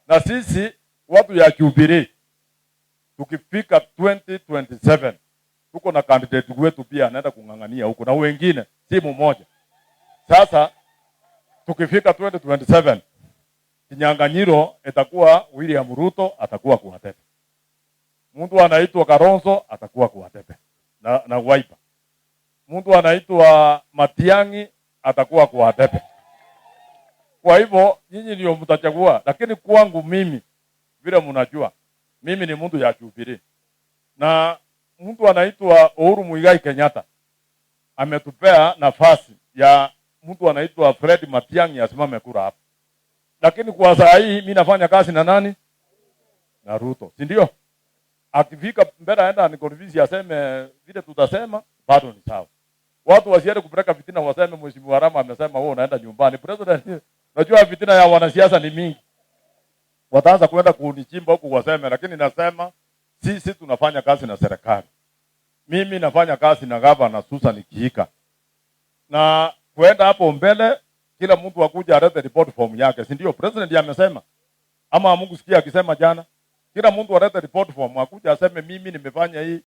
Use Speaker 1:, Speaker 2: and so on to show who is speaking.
Speaker 1: Na sisi watu ya Jubilee tukifika 2027 tuko na candidate wetu pia anaenda kung'ang'ania huko na wengine, si mmoja. Sasa tukifika 2027 kinyang'anyiro itakuwa William Ruto atakuwa kwa debe, mtu anaitwa Kalonzo atakuwa kwa debe na Wiper, mtu anaitwa Matiang'i atakuwa kwa debe. Kwa hivyo nyinyi ndio mtachagua, lakini kwangu mimi, vile mnajua, mimi ni mtu ya Jubilee na mtu anaitwa Uhuru Muigai Kenyatta ametupea nafasi ya mtu anaitwa Fred Matiang'i asimame kura hapa, lakini kwa saa hii mimi nafanya kazi na nani? Na Ruto, si ndio? Akifika mbele aenda aniconvince aseme vile tutasema, bado ni sawa. Watu wasiende kupeleka fitina, waseme Mheshimiwa Arama amesema wewe unaenda nyumbani. President, unajua fitina ya wanasiasa ni mingi, wataanza kwenda kunichimba huku waseme, lakini nasema sisi tunafanya kazi na serikali. Mimi nafanya kazi na gavana Susan Kihika, na kuenda hapo mbele, kila mtu akuja alete report form yake, si ndio? President amesema ama hamkusikia akisema jana? Kila mtu alete report form, akuja aseme mimi nimefanya hii.